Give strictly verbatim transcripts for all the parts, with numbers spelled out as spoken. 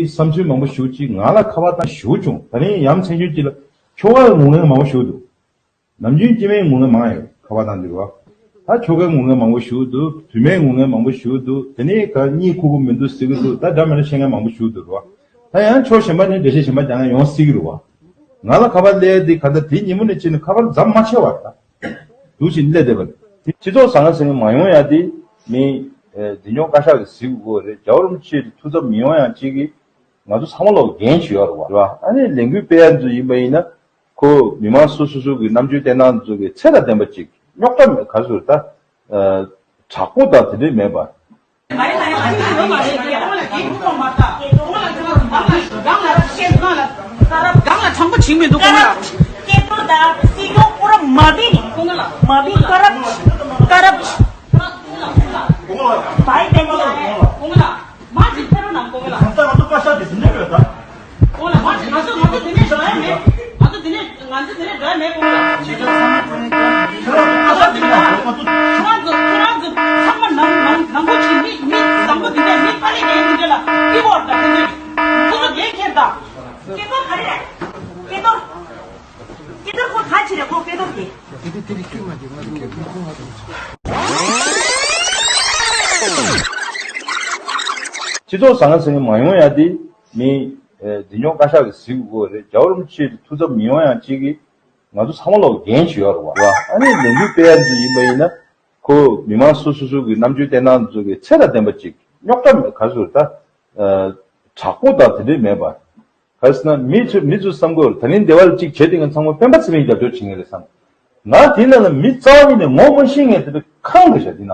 བསམ་ཚུལ་མང་པོ་ཞུ་ཅིག་ང་ལ་ཁ་པར་བཏང་ཞུ་བྱུང་། ད་རིང་ཡ་མཚན་ཆུང་ཅིག་ལ་ཁྱོ་ག་ལ་ངུ་མཁན་མང་པོ་ཞུ་འདུག་ནམ་རྒྱུན་སྐྱེ་དམན་ངུ་མཁན་མང་ཡོད། ཁ་པར་བཏང་འདུག་རོ། ད་ཁྱོ་ག་ངུ་མཁན་མང་པོ་ཞུ་འདུག་བུད་མེད་ངུ་མཁན་མང་པོ་ཞུ་འདུག་དེ་ནས་ག་གཉིད་ཁུག་གི་མི་འདུག་ཟེར་གི་འདུག་ད་འདྲ་མི་འདྲ་བཤད་མཁན་མང་པོ་ཞུ་འདུག་རོ། ད་ཡང་ཕྱོགས་གཞན་པ་ནས་འགྲེལ་བཤད་གཞན་པ་རྒྱག་མཁན་ཡོང་སྲིད་གི་རེད་བ། ང་ལ་ཁ་པར་སླེབས་དེ་ག་ད་དེ་ཉིན་མོ་ནས་བྱས་ནས་ཁ་པར་མཚམས་མ་ཆད་བར་ད། འདུག་ཅིང་སླེབས་བསྡད་པ་རེད། སྤྱི་ཚོགས་ཟང་ངེ་ཟིང་ངེ་མ་ཡོང་ཡ་དེ་མི་འཛིན་སྐྱོང་བཀའ་ཤག་གིས་གཟིགས་དགོས་རེད། རྒྱལ་བ་རིན་པོ་ཆེ་གི་ཐུགས་འཚབ་མི་ཡོང་ཡ་གཅིག་གིས་ང་ཚོ་ཚང་མ་ལོག་འགན་ཞིག་ཡོད་རེད་བ། རེད་བ། ཨ་ནི་ལས་འགུལ་སྤེལ་ཡ་ཚོ་ཡིན་པ་ཡིན་ན་ཁོ་མི་མང་སོ་སོ་སོ་གི་རྣམ་དཔྱོད་བསྟན་སྟངས་ཚོ་གི་ཚད་དང་ལྡན་པ་ཅིག་རྙོག་དྲ་མེད་ག་ཚོད་ད་དྲག་པོ་དང་དེ་འདྲས་མེད་པ། སྒང་ལ་དྲང་པོ་བྱིངས་མི་འདུག་ཁོང་ལ། སྐད་སྒྱུར་དང་སྲིད་སྐྱོང་པུ་ར་མ་བི་ནི། མ་བི་ཀ་རབ་ཀ་རབ། བའི་ཏན་ཏན། ཁོང་ལ་མ་ཇི་ཕེ་རོ་ནང་ཁོང་ལ། ད་ལྟ་ང་ཚོ་བཀའ་ཤག་དེ་འདི་འདྲ་ཡོད་ད། ཁོང་ལ་མ་ཇི་ང་ཚོ་ང་ཚོ་དེ་ནས་འགྲོ་ཡ་མེད། ང་ཚོ་དེ་ནས་ང་ཚོ་དེ་ནས་འགྲོ་ཡ་མེད་ཁོང་ལ། ཁྱེད་རང་ཚོ་ཁྱེད་རང་ཚོ་ཚང་མ་ནང་ནང་ནང་པོ་ཆེ་མི་མི་བཟང་པོ་དེ་འདྲ་མི་དཀའ་ལས་རྒན་དེ་འདྲ་ལ་ཀི་བོར་ད་དེ་འདྲ་ཁོ་ཚོ་རྒན་ཁྱེར་ད། སྐལ་རྡོར་ག་རེ་རེད། སྐལ་རྡོར། སྐལ་རྡོར་ཁོ་ག་ཅི་རེད་ཁོ་སྐལ་རྡོར་དེ། སྤྱི་ཚོགས་ཟང་ངེ་ཟིང་ངེ་མ་ཡོང་ཡ་དེ་མི་འཛིན་སྐྱོང་བཀའ་ཤག་གིས་གཟིགས་དགོས་རེད། རྒྱལ་བ་རིན་པོ་ཆེ་གི་ཐུགས་འཚབ་མི་ཡོང་ཡ་གཅིག་གིས་ང་ཚོ་ཚང་མ་ལོག་འགན་ཞིག་ཡོད་རེད་བ། ཨ་ནི་ལས་འགུལ་སྤེལ་ཡ་ཚོ་ཡིན་པ་ཡིན་ན་ཁོ་མི་མང་སོ་སོ་སོ་གི་རྣམ་དཔྱོད་བསྟན་སྟངས་ཚོ་གི་ཚད་དང་ལྡན་པ་ཅིག་རྙོག་དྲ་མེད་ག་ཚོད་ད་དྲག་པོ་དང་དེ་འདྲས་མེད་པ། ག་རེ་ཟེར་ན་མི་ཚོས་མི་ཚོས་བསམ་དགོས་རེད། ད་ནི་འདི་བ་ལ་གཅིག་བྱས་ཏེ་ང་ཚང་མ་སྤེན་པ་ཚེ་རིང་རྒྱབ་སྐྱོར་བྱེད་ངེས་རེད་བསམ། ང་དེ་ནང་ལ་མི་རྩ་བ་ཉིད་ནས་ངོ་མ་ཤེས་ངེས་དེ་འདྲ་ཁང་གི་བྱ་དེ་ན།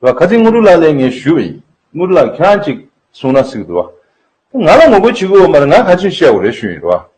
བ་ཁ་སང་དངོས་གྲུབ་ལགས་ལ་ངས་ཞུས་པ་ཡིན། དངོས་གྲུབ་ལགས་ཁྱེད་རང་གཅིག་གསུང་ན་སྲིད་འདུག་བ། ང་ལ་ངོ་རྒོལ་བྱེད་དགོས་པ་མ་རེད། ང་ག་ཚོད་བཤད་དགོས་རེད་ཞུས་ཡིན་རེད་བ།